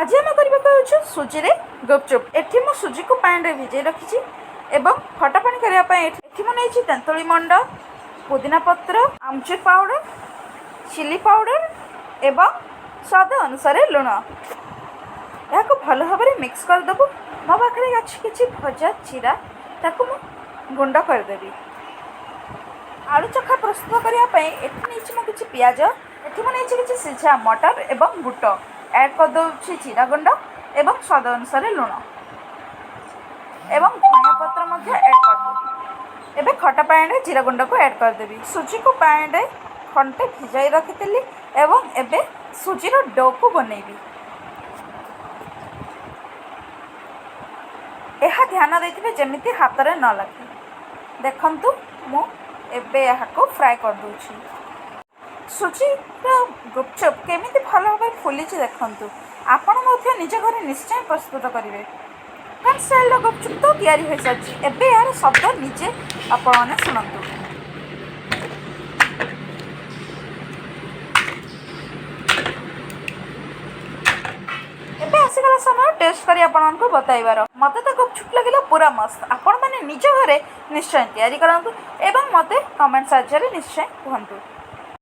ଆଜି ଆମେ କରିବାକୁ ଯାଉଛୁ ସୁଜିରେ ଗୁପଚୁପ୍। ଏଠି ମୁଁ ସୁଜିକୁ ପାଣିରେ ଭିଜେଇ ରଖିଛି ଏବଂ ଖଟା ପାଣି କରିବା ପାଇଁ ଏଠି ମୁଁ ନେଇଛି ତେନ୍ତୁଳି ମଣ୍ଡ, ପୁଦିନା ପତ୍ର, ଆମଚୁର ପାଉଡ଼ର, ଚିଲି ପାଉଡ଼ର ଏବଂ ସ୍ୱାଦ ଅନୁସାରେ ଲୁଣ। ଏହାକୁ ଭଲ ଭାବରେ ମିକ୍ସ କରିଦେବୁ। ମୋ ପାଖରେ ଅଛି କିଛି ଭଜା ଜିରା, ତାକୁ ମୁଁ ଗୁଣ୍ଡ କରିଦେବି। ଆଳୁ ଚଖା ପ୍ରସ୍ତୁତ କରିବା ପାଇଁ ଏଠି ନେଇଛି ମୁଁ କିଛି ପିଆଜ, ଏଠି ମୁଁ ନେଇଛି କିଛି ସିଝା ମଟର ଏବଂ ବୁଟ। ଆଡ଼୍ କରିଦେଉଛି ଜିରା ଗୁଣ୍ଡ ଏବଂ ସ୍ୱାଦ ଅନୁସାରେ ଲୁଣ ଏବଂ ଧନିଆ ପତ୍ର ମଧ୍ୟ ଆଡ଼୍ କରିଦେବି। ଏବେ ଖଟା ପାଣିରେ ଜିରା ଗୁଣ୍ଡକୁ ଆଡ଼୍ କରିଦେବି। ସୁଜିକୁ ପାଣିରେ ଘଣ୍ଟେ ଭିଜାଇ ରଖିଥିଲି ଏବଂ ଏବେ ସୁଜିର ଡୋକୁ ବନେଇବି। ଏହା ଧ୍ୟାନ ଦେଇଥିବେ ଯେମିତି ହାତରେ ନ ଲାଗେ। ଦେଖନ୍ତୁ, ମୁଁ ଏବେ ଏହାକୁ ଫ୍ରାଏ କରିଦେଉଛି। ସୁଜିର ଗୁପଚୁପ୍ କେମିତି ଭଲ ଭାବରେ ଫୁଲିଛି ଦେଖନ୍ତୁ। ଆପଣ ମଧ୍ୟ ନିଜ ଘରେ ନିଶ୍ଚୟ ପ୍ରସ୍ତୁତ କରିବେ। ଦୋକାନ ଷ୍ଟାଇଲର ଗୁପଚୁପ୍ ତ ତିଆରି ହୋଇସାରିଛି। ଏବେ ଏହାର ଶବ୍ଦ ନିଜେ ଆପଣମାନେ ଶୁଣନ୍ତୁ। ଏବେ ଆସିଗଲା ସମୟ ଟେଷ୍ଟ କରି ଆପଣମାନଙ୍କୁ ବତାଇବାର। ମୋତେ ତ ଗୁପଚୁପ୍ ଲାଗିଲା ପୁରା ମସ୍ତ। ଆପଣମାନେ ନିଜ ଘରେ ନିଶ୍ଚୟ ତିଆରି କରନ୍ତୁ ଏବଂ ମୋତେ କମେଣ୍ଟ ସାହାଯ୍ୟରେ ନିଶ୍ଚୟ କୁହନ୍ତୁ।